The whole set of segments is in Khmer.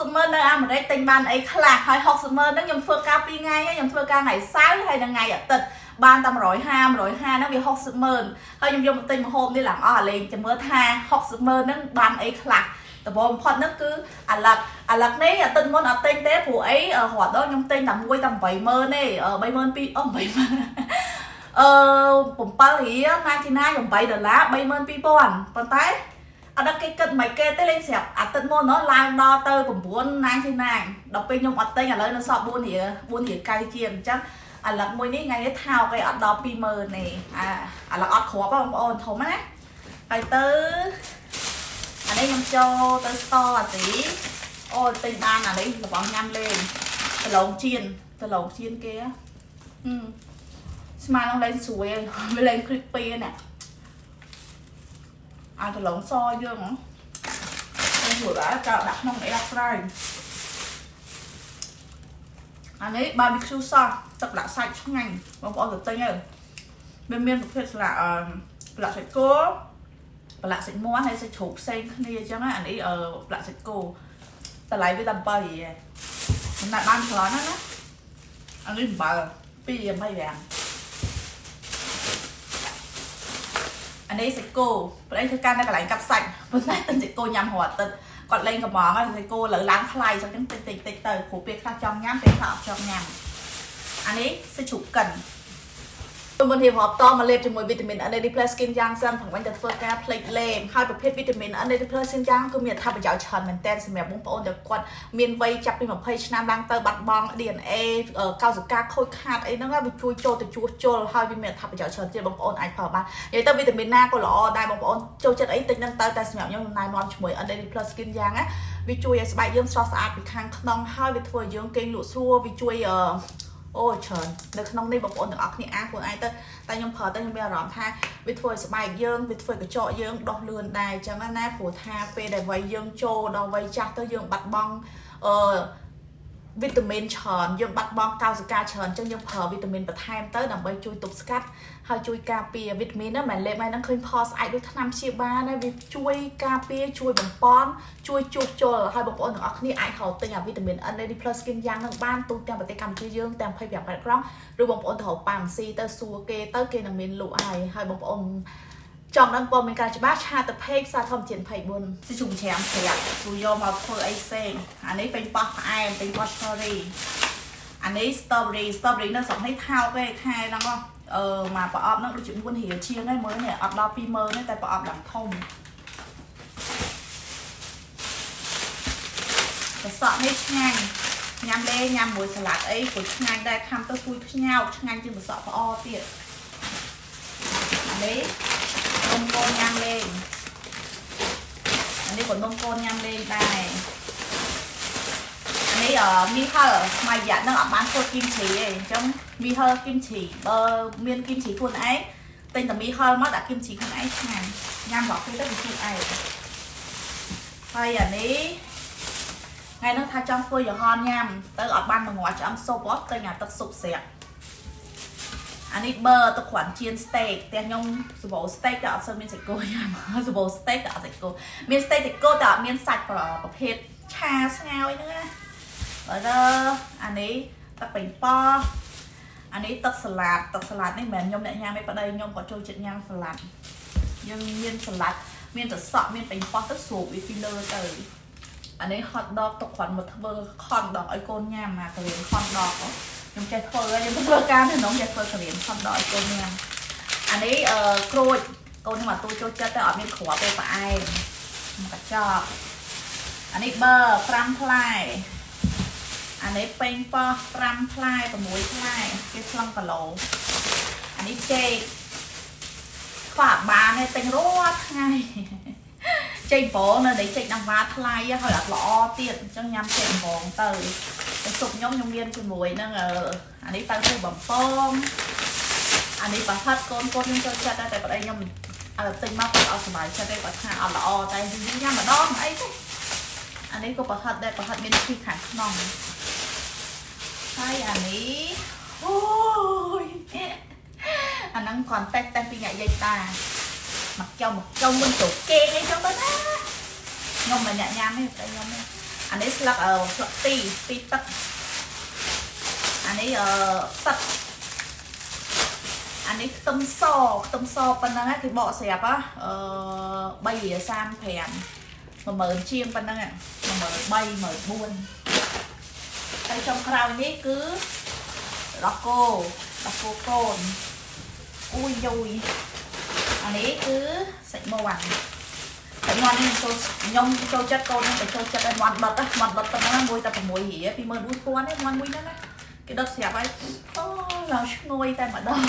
60ម៉ឺននៅអាមេរិកទិញបានអីខ្លះហើយ60ម៉ឺនហ្នឹងខ្ញុំធ្វើការ2ថ្ងៃខ្ញុំធ្វើការថ្ងៃសៅរ៍ហើយនិងថ្ងៃអាទិត្យបានតែ150 150ហ្នឹងវា60ម៉ឺនហើយខ្ញុំយកមកទិញម្ហូបនេះឡើងអស់អាលេងចាំមើលថា60ម៉ឺនហ្នឹងបានអីខ្លះដំបូងបំផុតហ្នឹងគឺអាឡឹកអាឡឹកនេះអាទិត្យមុនអត់ទិញទេព្រោះអីរាល់ដងខ្ញុំទិញតែមួយតែ80000ទេ32000អូ80000អឺ7រៀល99 8ដុល្លារ32000ប៉ុន្តែអត់ដឹងគេគិតមិនគេទេលេងស្រាប់អាទិត្យមុនណោះឡើងដល់ទៅ9.99ដល់ពេលខ្ញុំអត់ទិញឥឡូវនៅសល់4រៀល4រៀល9ជាងអញ្ចឹងអាឡឹកមួយនេះថ្ងៃនេះថោកឯងអត់ដល់20000ទេអាអាឡឹកអត់គ្រាប់បងប្អូនធំណាហើយទៅអានេះខ្ញុំចូលទៅ store អាទីអូទិញបានអានេះរបស់ញ៉ាំលេងដលងជៀនដលងជៀនគេហ៎ស្មាននឹងលេងស្រួយវាលេង creepy ណាអាដលងសយើងហ៎ខ្ញុំស្រួលដែរចោលដាក់ក្នុង air fry អានេះ barbecue sauce ទឹកដាក់សាច់ឆ្ងាញ់បងប្អូនទៅទិញទៅវាមានប្រភេទស្លាកអឺប្រឡាក់សាច់គោប្រឡាក់សាច់មាន់ហើយសាច់ជ្រូកផ្សេងគ្នាអញ្ចឹងអានេះអឺប្រឡាក់សាច់គោតម្លៃវាតែ7រៀលមិនណាបានច្រើនណាស់ណាអានេះអំបិល2.25អានេះសាច់គោប្តីធ្វើការនៅកន្លែងកាប់សាច់ប៉ុន្តែទិញសាច់គោញ៉ាំរាល់អាទិត្យគាត់លេងកំងហើយសាច់គោលើឡើងថ្លៃអញ្ចឹងតិចតិចតិចទៅព្រោះពេលខ្លះចង់ញ៉ាំពេលខ្លះអត់ចង់ញ៉ាំអានេះសាច់ជ្រូកកិនមុនរៀបរាប់តមកលេបជាមួយវីតាមីន NAD+ Skin យ៉ាងសិនផងវិញទៅធ្វើការផ្លេចលេបហើយប្រភេទវីតាមីន NAD+ Skin យ៉ាងគឺមានអត្ថប្រយោជន៍ច្រើនមែនទែនសម្រាប់បងប្អូនដែលគាត់មានវ័យចាប់ពី20ឆ្នាំឡើងទៅបាត់បង់ DNA កោសិកាខូចខាតអីហ្នឹងវាជួយចូលទៅជួសជុលហើយវាមានអត្ថប្រយោជន៍ច្រើនទៀតបងប្អូនអាចប្រើបាននិយាយទៅវីតាមីនណាក៏ល្អដែរបងប្អូនចូលចិត្តអីទិញហ្នឹងទៅតែសម្រាប់ខ្ញុំណែនាំជាមួយ NAD+ Skin យ៉ាងណាវាជួយឲ្យស្បែកយើងស្រស់ស្អាតពីខាងក្នុងហើយវាធ្វើឲ្យយើងគេងលក់ស្រួលវាជួយអឺអូច្រើននៅក្នុងនេះបងប្អូនទាំងអស់គ្នាអានខ្លួនឯងទៅតែខ្ញុំប្រើទៅខ្ញុំមានអារម្មណ៍ថាវាធ្វើឲ្យស្បែកយើងវាធ្វើឲ្យកញ្ចក់យើងដុះលឿនដែរអញ្ចឹងណាព្រោះថាពេលដែលវ័យយើងចូលដល់វ័យចាស់ទៅយើងបាត់បង់អឺវីតាមីនច្រើនយើងបាត់បង់កោសិកាច្រើនអញ្ចឹងយើងប្រើវីតាមីនបន្ថែមទៅដើម្បីជួយទប់ស្កាត់ហើយជួយការពារវីតាមីនហ្នឹងមិនលេបហ្នឹងឃើញផលស្អែកដូចថ្នាំព្យាបាលណាវាជួយការពារជួយបំពន់ជួយជួសជុលហើយបងប្អូនទាំងអស់គ្នាអាចហៅទិញអាវីតាមីន NAD+ Skin យ៉ាងហ្នឹងបានទូទាំងប្រទេសកម្ពុជាយើងទាំង25ខេត្តក្រុងឬបងប្អូនទៅរកប៉ាម៉ាស៊ីទៅសួរគេទៅគេនឹងមានលក់ហើយហើយបងប្អូនចង់ដឹងព័ត៌មានការច្បាស់chat ទៅ page ផ្សារធម្មជាតិ24ស៊ីជុំច្រាមស្រាប់គូយកមកធ្វើអីផ្សេងអានេះពេញប៉ោះផ្អែមពេញប៉ោះ cherry អានេះ strawberry strawberry នៅស្រុកនេះថោកទេខែហ្នឹងហ៎អឺមកប្រអប់ហ្នឹងដូចជា4រៀលជាងហើយមើលនេះអត់ដល់20000ទេតែប្រអប់ឡើងធំត្រសក់នេះឆ្ងាញ់ញ៉ាំលេញ៉ាំមួយសាឡាត់អីព្រោះឆ្ងាញ់ដែរខាំទៅស្រួយខ្ញោកឆ្ងាញ់ជាងត្រសក់ផ្អទៀតអានេះនំកូនញ៉ាំលេងអានេះក៏នំកូនញ៉ាំលេងដែរអានេះអមីហិលមួយរយៈហ្នឹងអត់បានធ្វើគីមឈីទេអញ្ចឹងមីហិលគីមឈីបើមានគីមឈីខ្លួនឯងទិញតែមីហិលមកដាក់គីមឈីខ្លួនឯងឆ្ងាញ់ញ៉ាំរបស់គេទៅវាជូរឯងហើយអានេះថ្ងៃហ្នឹងថាចង់ធ្វើយហនញ៉ាំទៅអត់បានមួយងាត់ឆ្អឹងស៊ុបហ៎ទិញអាទឹកស៊ុបស្រាក់អានេះបឺទឹកគ្រាន់ចៀន steak ផ្ទះខ្ញុំសម្បូរ steak តែអត់សូវមានសាច់គោញ៉ាំសម្បូរ steak តែអត់សាច់គោមាន steak សាច់គោតែអត់មានសាច់ប្រភេទឆាស្ងោយហ្នឹងណាបើអានេះទឹកប៉េងប៉ោះអានេះទឹកសាឡាត់ទឹកសាឡាត់នេះមិនមែនខ្ញុំអ្នកញ៉ាំទេប្តីខ្ញុំក៏ចូលចិត្តញ៉ាំសាឡាត់យើងមានសាឡាត់មានត្រសក់មានប៉េងប៉ោះទៅស្រូបវាពីលើទៅអានេះ hot dog ទុកគ្រាន់មកធ្វើ corn dog ឲ្យកូនញ៉ាំអាករៀន corn dog ខ្ញុំចេះធ្វើហើយខ្ញុំធ្វើការនៅក្នុងចេះធ្វើករៀន corn dog ឲ្យកូនញ៉ាំអានេះអឺក្រូចកូនខ្ញុំអត់ទូចូលចិត្តទេអត់មានគ្រាប់ទេផ្អែមមកកញ្ចក់អានេះប័រ5ផ្លែអានេះប៉េងប៉ោះ5ផ្លែ6ផ្លែគេស្លឹងគីឡូអានេះចេកខ្វះបានទេទិញរាល់ថ្ងៃចេកបងនៅនេះចេកដាំវ៉ាថ្លៃហើយអត់ល្អទៀតអញ្ចឹងញ៉ាំចេកបងទៅទៅស៊ុបខ្ញុំខ្ញុំមានជាមួយនឹងអានេះប៉ៅស៊ូបំពងអានេះប្រហិតកូនកូនខ្ញុំចូលចិត្តដែរតែប្តីខ្ញុំអត់ទិញមកគាត់អត់សប្បាយចិត្តទេគាត់ថាអត់ល្អតែយើងញ៉ាំម្ដងអីទេអានេះក៏ប្រហិតដែរប្រហិតមានឈីខាងក្នុងហើយអានេះអូយអាហ្នឹងគ្រាន់តេស្តតេស្តពីអ្នកយាយតាមកចុះមកចុះមុនចូលគេងអីចឹងទៅណាខ្ញុំមិនអ្នកញ៉ាំទេតែខ្ញុំទេ អានេះស្លឹកអឺស្លឹកទីទីទឹកអានេះអឺផ្សិតអានេះខ្ទឹមសខ្ទឹមសប៉ុណ្ណឹងគេបកស្រាប់អឺ3រៀល35 10000ជាងប៉ុណ្ណឹង13000 14000ហើយចុងក្រោយនេះគឺដោះគោដោះគោកូនអ៊ុយយយអានេះគឺសាច់មាន់សាច់មាន់នេះចូលខ្ញុំចូលចិត្តកូនខ្ញុំក៏ចូលចិត្តដែរមាន់ដុតមាន់ដុតប៉ុណ្ណឹងមួយតែ6រៀល24000ទេមាន់មួយហ្នឹងណាគេដុតស្រាប់ហើយអូឡើងឈ្ងុយតែម្ដង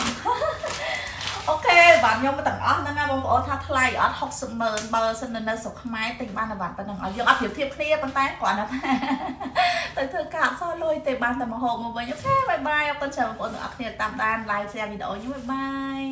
OK បាទខ្ញុំទាំងអស់ហ្នឹងណាបងប្អូនថាថ្លៃអត់60ម៉ឺនបើសិននៅស្រុកខ្មែរទិញបានតែបានប៉ុណ្ណឹងឲ្យយើងអត់ប្រៀបធៀបគ្នាប៉ុន្តែគ្រាន់តែថាទៅធ្វើការអត់សល់លុយទេបានតែមកហូបមកវិញ។ OK bye bye អរគុណច្រើនបងប្អូនទាំងអស់គ្នាតាមដាន like share វីដេអូខ្ញុំ bye bye។